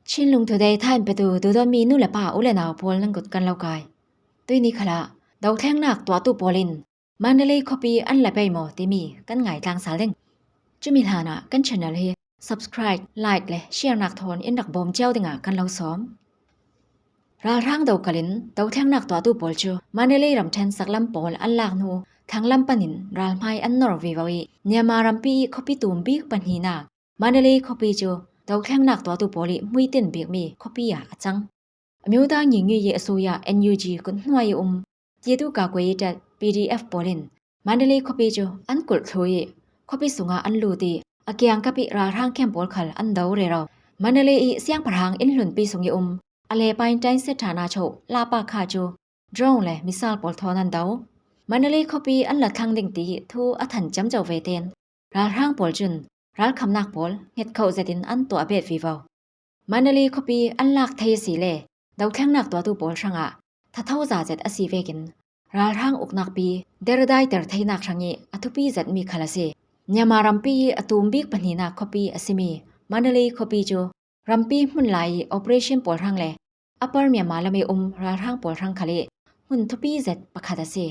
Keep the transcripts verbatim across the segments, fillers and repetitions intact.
Chinlung Today thain petu duhdawtmi nu le pa u le nau pawl nan kut kan lo kai. Tuini khalah dothlengnak tuahtu pawl in Mandalay khuapi an la pei maw timi kan ngaitlang sal ding. Cumi hlanah kan channel hi subscribe, like le share nak thawn in rak bawm cio dingah kan lo sawm. Ralhrang do kalin dothlengnak tuahtu pawl cu Mandalay ramṭhen saklam pawl an lak hnu thlanglam panin ralhmai an nor vivo ih Myanmar rampi ih khuapi tum bik pahnihnak Mandalay khuapi cu dothlengnak tuahtu pawl ih hmuitin bikmi khuapi ah a cang. Amyotha Nyingnyuyi Asuya, N U G, kut hnuai ih um Pyetu Kakwe Tet, P D F, pawl in Mandalay khuapi cu an kulh thlu ih khuapi sungah an lut ih a kiangkap ih ralhrang camp pawl khal an do rero. Mandalay ih siangpahrang inn hlunpi sung ih um Alepain Tain Set Thana Choh Lapa Kha cu drone le missile pawl thawn an do. Mandalay khuapi an la thlang ding tiih thu a than ciamco ve tein ralhrang pawl cun ralkhamnak pawl hngetkhoh zetin an tuah bet vivo. Mandalay khuapi an lak thei asile dothlengnak tuahtu pawl hrangah thatho za zet a si vekin ralhrang uknakpi derdaiter theinak hrangih a thupi zetmi khal a si. Myanmar rampi ih a tum bik pahnihnak khuapi a simi Mandalay khuapi cu rampi hmun lai ih operation pawl hrang le Upper Myanmar lam ih um ralhrang pawl hrang khal ih hmun thupi zet pakhat a si.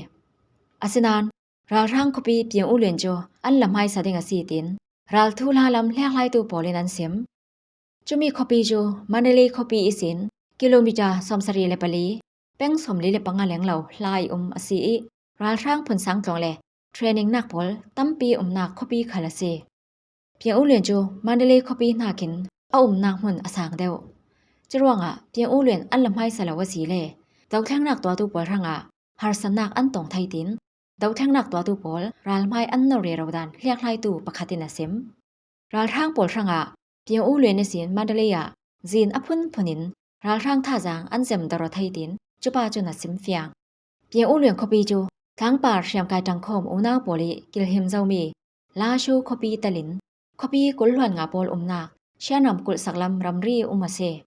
Asinain ralhrang khuapi Pyeng U Luen cu an la hmaisa ding a si tiin ral thuhla lam hliakhlaitu pawl in an sim. Cumi khuapi cu Mandalay khuapi ihsin kilometer sawmsarih le pali, peng sawmli le panga lenglo hla ih um a si ih ralhrang phunsang tlawng le training nak pawl tampi umnak khuapi khal a si. Pyeng U Luen cu Mandalay khuapi hnakin a umnak hmun a sang deuh. Curuangah Pyeng U Luen an la hmaisa lo asile dothlengnak tuahtu pawl hrangah harsatnak an tong thei tiin dothlengnak tuahtu pawl ralhmai an nor rero dan hliakhlaitu pakhat in a sim. Ralhrang pawl hrangah Pyeng U Luen ihsin Mandalay ah zin a phunphun in ralhrang thazaang an zem daraw thei tiin cupa cun a sim fiang. Pyeng U Luen khuapi cu tlangpar hriamkai ṭangkhawm unau pawl ih kilhim zomi Lashu khuapi telin khuapi kul hluan nga pawl umnak Shan ramkulh saklam ramri um a si.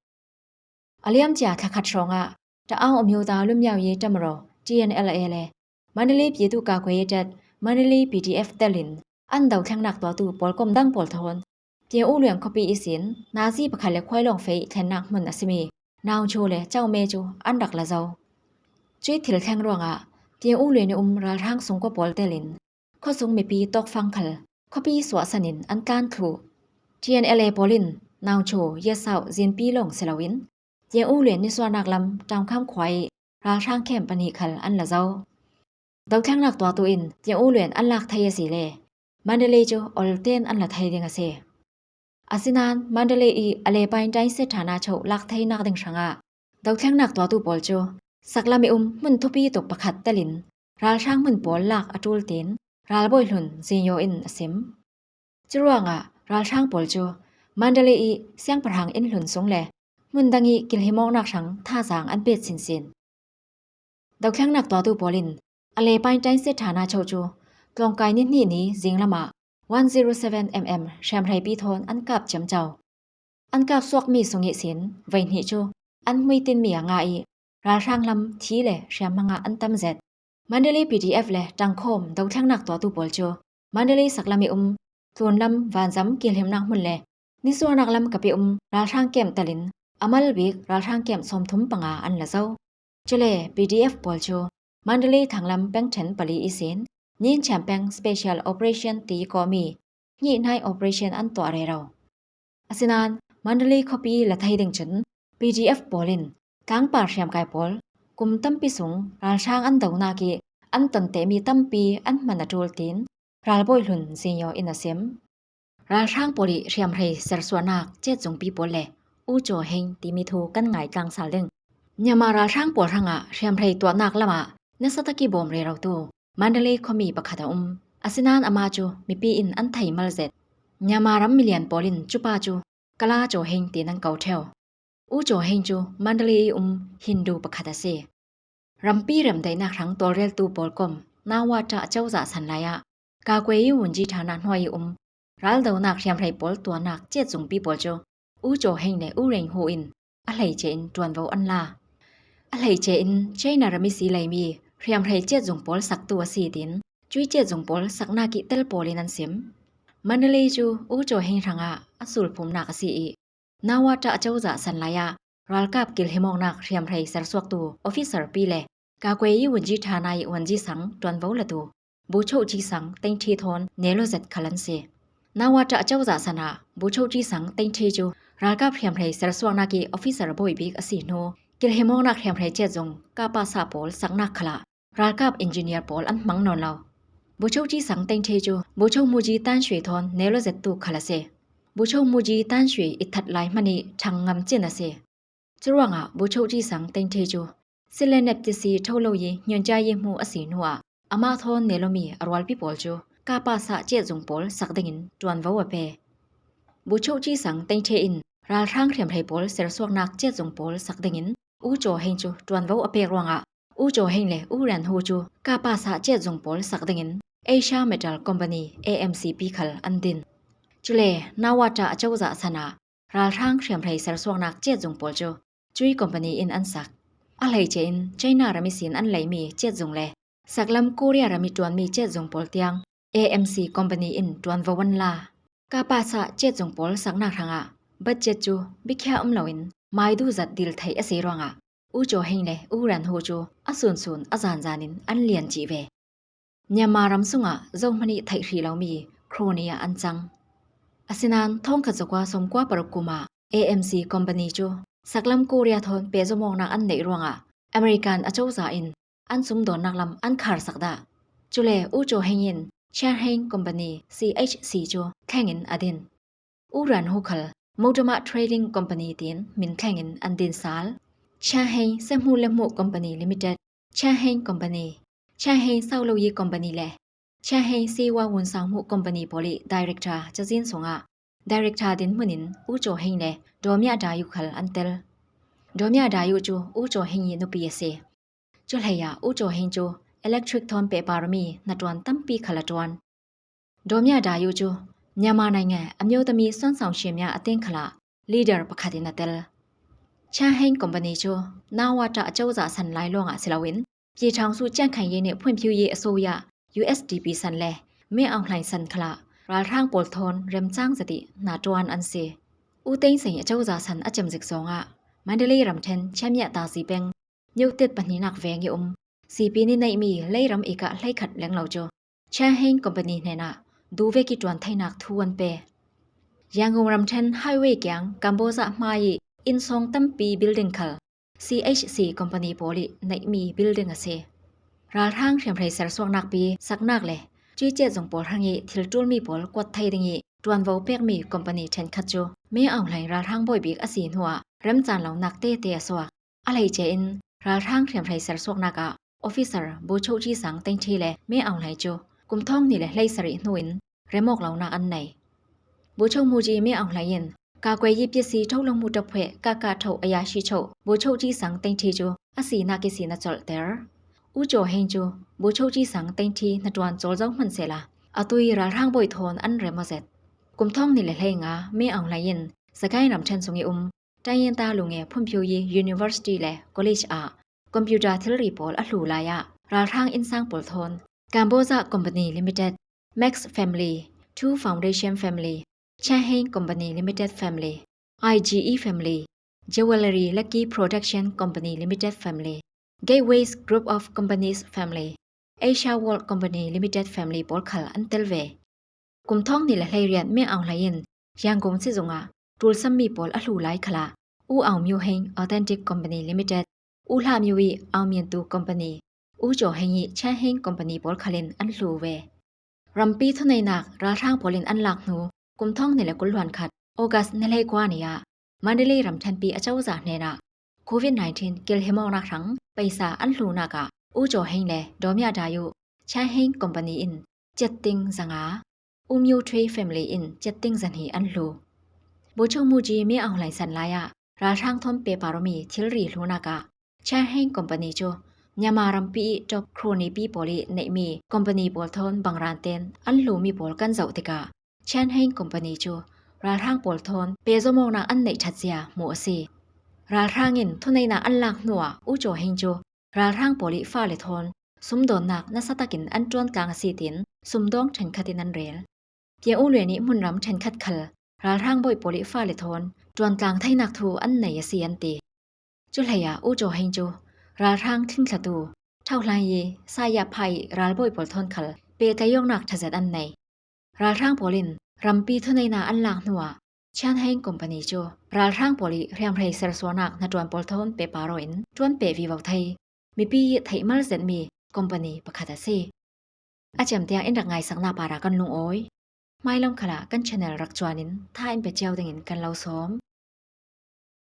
A liamcia thlakhat hrawngah Ta'ang Umyotha Lumyau Ye Tamro, T N L A, le Mandalay Pyetu Kakwe Tet, Mandalay P D F, telin an dothlengnak tuahtu pawlkom dang pawl thawn Pyeng U Luen khuapi ihsin nazi pakhat le khuailawng fei thlennak hmun a simi Naucho le Chaume cu an rak la zo. Cuih thil thleng ruangah Pyeng U Luen ih um ralhrang sungkua pawl telin khuasung mipi tawkfang khal khuapi suahsan in an tlan thluh. T N L A pawl in Naucho, Yesau, zinpi lawng si loin Pyeng U Luen nisuahnak lam Ṭaungkham khua ih ralhrang camp pahnih khal an la zo. Dothlengnak tuahtu in Pyeng U Luen an lak thei asile Mandalay cu olten an la thei ding a si. Asinain Mandalay ih Alepain Tain Set Thana Choh lak theinak ding hrangah dothlengnak tuahtu pawl cu saklam ih um hmun thupi tuk pakhat telin ralhrang hmun pawl lak a ṭul tiin ralbawi hlun Zinyaw in a sim. Curuangah ralhrang pawl cu Mandalay ih siangpahrang inn hlun sung le hmun dang ih kilhimawknak hrang thazaang an pet sinsin. Dothlengnak tuahtu pawl in Alepain Tain Set Thana Choh cu tlawngkai ni hnih ni zinglam ah one zero seven mm hriamhreipi thawn an kap ciamco. An kap suakmi sung ihsin veihnih cu an hmuitinmi a ngah ih ralhrang lam thi le hriamhma ngah an tam zet. Mandalay P D F le ṭangkhawm dothlengnak tuahtu pawl cu Mandalay saklam ih um tlunlam vanzam kilhimnak hmun le nisuahnak lam kap ih um ralhrang camp telin a mal bik ralhrang camp sawmthum panga an la zo. Cule P D F pawl cu Mandalay thanglam peng ṭhen pali ihsin Ninchiam peng Special Operation ti kawhmi hnih hnai operation an tuah rero. Asinain Mandalay khuapi la thei ding cun P D F pawl in tlangpar hriamkai pawl kum tampi sung ralhrang an donak ih an tontehmi tampi an hman a ṭul tiin ralbawi hlun Zinyaw in a sim. Ralhrang pawl ih hriamhrei sersuahnak cet zungpi pawl le U Caw Heng timi thu kan ngaitlang sal ding. Myanmar ralhrang pawl hrangah hriamhrei tuahnak lamah nasa tak ih bawm rerotu Mandalay khuami pakhat a um. Asinain amah cu mipi in an thei mal zet. Myanmar ram milian pawl in cupa cu Kala Caw Heng tiin an ko ṭheu. U Caw Heng cu Mandalay ih um Hindu pakhat a si. Rampi remdaihnak hrang tawlreltu pawlkom Nawata cozah san lai ah Kakwe ih Wunji Thana hnuai ih um raldonak hriamhrei pawl tuahnak cet zungpi pawl cu U Caw Heng le U Reng Hu in a hleice in ṭuanvo an la. A hleice in China ram ih si leimi hriamhrei cet zung pawl saktu a si tiin cuih cet zung pawl saknak ih tel pawl in an sim. Mandalay cu U Caw Heng hrangah a sulphumnak a si ih Nawata acozah san lai-ah ralkap kilhimawknak hriamhrei sersuaktu officer pi le Kakwei i Wunji Thana i Wunji sang ṭuanvo latu Bucho Ci Sang Tengthi thawn Nelo Zet khal an si. Nawata acozah sanah Bucho Ci Sang Tengthi cu ralkap hriamhrei sersuaknak i officer bawi bik a si hnu kilhimawknak hriamhrei cet zung kapasa pawl saknak khalah ralkap engineer pawl an hmang nawn lo. Bucho Ci Sang Tengthi cu Bucho Muji Tanshui thawn Nelo Zet tu khal a si. Bucho Muji Tanshui i that lai hmanh i ṭhang ngam cin a si. Curuangah Bucho Ci Sang Tengthi cu silenep tisi ṭholo i hnyuncia i hmu a si hnuah amah thawn Nelomi a rualpi pawl cu kapasa cet zung pawl sak dingin ṭuanvo a pe. Bucho Ci Sang Tengthi in ralhrang hriamhrei pawl sersuaknak cet zung pawl sak dingin U Caw Heng cu ṭuanvo a pek ruangah U Caw Heng le U Ran Hu cu kapasa cet zung pawl sak dingin Asia Metal Company, A M C, pi khal an din. Cule Nawata acozah sanah ralhrang hriamhrei sersuaknak cet zung pawl cu cui company in an sak. A hleice in China ram ihsin an leimi cet zung le saklam Korea ram i ṭuanmi cet zung pawl tiang A M C company in ṭuanvo an la. Kapasa cet zung pawl saknak hrangah budget cu bikhia um loin maidu zat dil theih a si ruangah U Caw Heng le U Ran Hu cu a sunsun a zanzan in an lian cih ve. Myanmar ram sungah Zohmanh ih theih hrih lomi crony ah an cang. Asinain thawngkhat zakua sawmkua paruk kum ah A M C company cu saklam Korea thawn pehzom awknak an neih ruangah American acozah in an sumdawnnak lam an kharsak dah. Cule U Caw Heng in Chiang Heng Company, C H C, cu thleng in a din. U Ran Hu khal Motama Trading Company tiin min thleng in an din sal. Chiang Heng Sehmu Lehmu Company Limited, Chiang Heng Company, Chiang Heng Sauloyi Company le Chiang Heng Siwa Wun Sang Hmu Company pawl i director cazin sungah director dinhmun in U Caw Heng le Dawmya Dayu khal an tel. Dawmya Dayu cu U Caw Heng i nupi a si. Cu hleiah U Caw Heng cu electric thawn pehpar awmi hnaṭuan tampi khal a ṭuan. Dawmya Dayu cu Myanmar nainge amyotami suansawng shiamya a teng khalah leader pakhat in a tel. Chiang Heng Company cu Nawata acozah san lai lawngah si loin Pyidaungsu Chiang Kai-shek nih phunphiu i a sawya U S D P san le Min Aung Hlaing san khalah ralhrang pawl thawn remcang zet i hnaṭuan an si. U Thein Sein acozah san a cem zik zawngah Mandalay ramṭhen Chiang Mai tazi peng Myotet pahnihnak veng i um C P nih neihmi leiram ikah hleikhat lenglo cu Chiang Heng Company hnenah duhvek i ṭuan theinak thu an pe. Yangon ramṭhen highway kiang Cambodia hmai i innsawng tampi building khal C H C company pawl i neihmi building a si. Ralhrang hriamhrei sersuaknak pi saknak le cuih cet zung pawl hrang i thil ṭulmi pawl kuat thei ding i ṭuanvo pekmi company ṭhenkhat cu Min Aung Hlaing ralhrang bawi bik a si hnuah remcang lonak tete a suak. A hleice in ralhrang hriamhrei sersuaknak ah officer Bucho Ci Sang Tengthi le Min Aung Hlaing cu kum thawng hnih le hleisarih hnu in remawk lonak an nei. Bucho Muji Min Aung Hlaing in Kakwei i piasi ṭholo hmu ṭap hweh kaka ṭho a ya shi cho Bucho Ci Sang Tengthi cu a sinak ihsin a colhter. U Caw Heng cu Bucho Ci Sang Tengthi hnaṭuan cawl zo hmansehla a tui ralhrang bawi thawn an rem aw zet. Kum thawng hnih le hleinga Min Aung Hlaing in Sagaing ramṭhen sung i um Tayinta Lunge phunphiu i university le college ah computer thilri pawl a hlu lai ah ralhrang innsang pawl thawn Cambodia Company Limited, Max Family, Two Foundation Family, Chiang Heng Company Limited Family, I G E Family, Jewellery Lucky Production Company Limited Family, Gateways Group of Companies Family, Asia World Company Limited Family pawl khal an tel ve. Kum thawng hnih le hleiriat Min Aung Hlaing in Yangon sizung ah ṭulsammi pawl a hlu lai khalah U Aung Myo Heng Authentic Company Limited, U Hla Myo i Aung Myen Tu Company, U Caw Heng i Chiang Heng Company pawl khal in an hlu ve. Rampi thuneihnak ralhrang pawl in an lak hnu kum thawng hnih le kul hluan khat August ni hleikua ni ah Mandalay ramṭhenpi acozah hnenah Covid nineteen kilhimawknak hrang paisa an hlunak ah U Caw Heng le Dawmya Dayu Chiang Heng Company in cetting zanga, U Myo Thui family in cetting zahnih an hlu. Bucho Muji Min Aung Hlaing san lai ah ralhrang thawn pehpar awmi thilri hlunak ah Chiang Heng Company cu Myanmar rampi i top crony pi pawl i neihmi company pawl thawn bangran ten an hlumi pawl kan zoh tikah Chiang Heng Company cu ralhrang pawl thawn pehzom awknak an neih ṭhat zia hmuh a si. Ralhrang in thuneihnak an lak hnuah U Caw Heng cu ralhrang pawl i fale thawn sumdawnnak nasa takin an ṭuantlang a si tiin sumdawng ṭhenkhat in an rel. Pia U Luen i hmunram ṭhenkhat khal ralhrang bawi pawl ih fale thawn ṭuantlang theinak thu an nei a si an ti. Cu hleiah U Caw Heng cu ralhrang thlingthlatu Thauhlai ih Saya Pha ih ralbawi pawl thawn khal pehtlaih awknak ṭha zet an nei. Ralhrang pawl in rampi thuneihnak an lak hnuah Chiang Heng Company cu ralhrang pawl ih hriamhrei sersuahnak hnaṭuan pawl thawn pehpar aw in ṭuan peh vivo thei, mipi ih theih mal zetmi company pakhat a si. A ciamtiang in rak ngaisaknak parah kan lungawi. Hmailam khalah kan channel rak cuan in tha in pe cio dingin kan lo sawm.